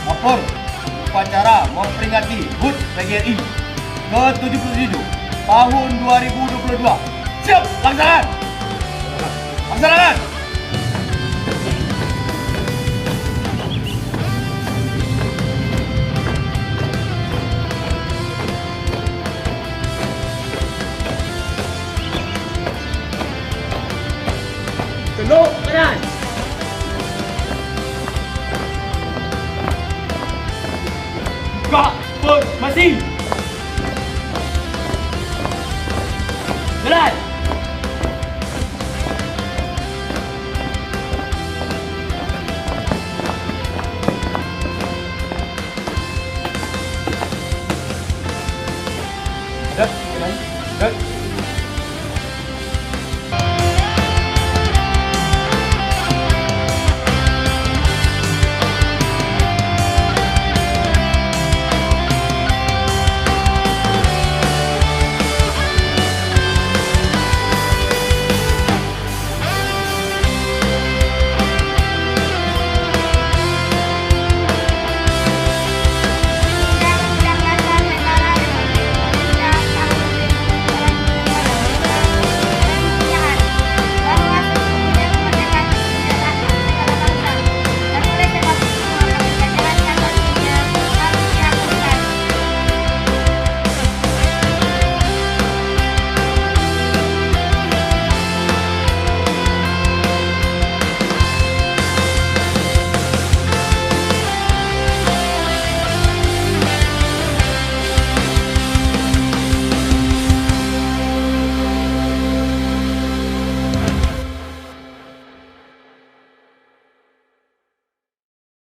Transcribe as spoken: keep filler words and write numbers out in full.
Lapor, upacara memperingati hut P G R I ke tujuh puluh tujuh tahun dua ribu dua puluh dua. Siap, laksanakan! Laksanakan! Tunduk badan. Tegak formasi. Jalan. Dek, dek.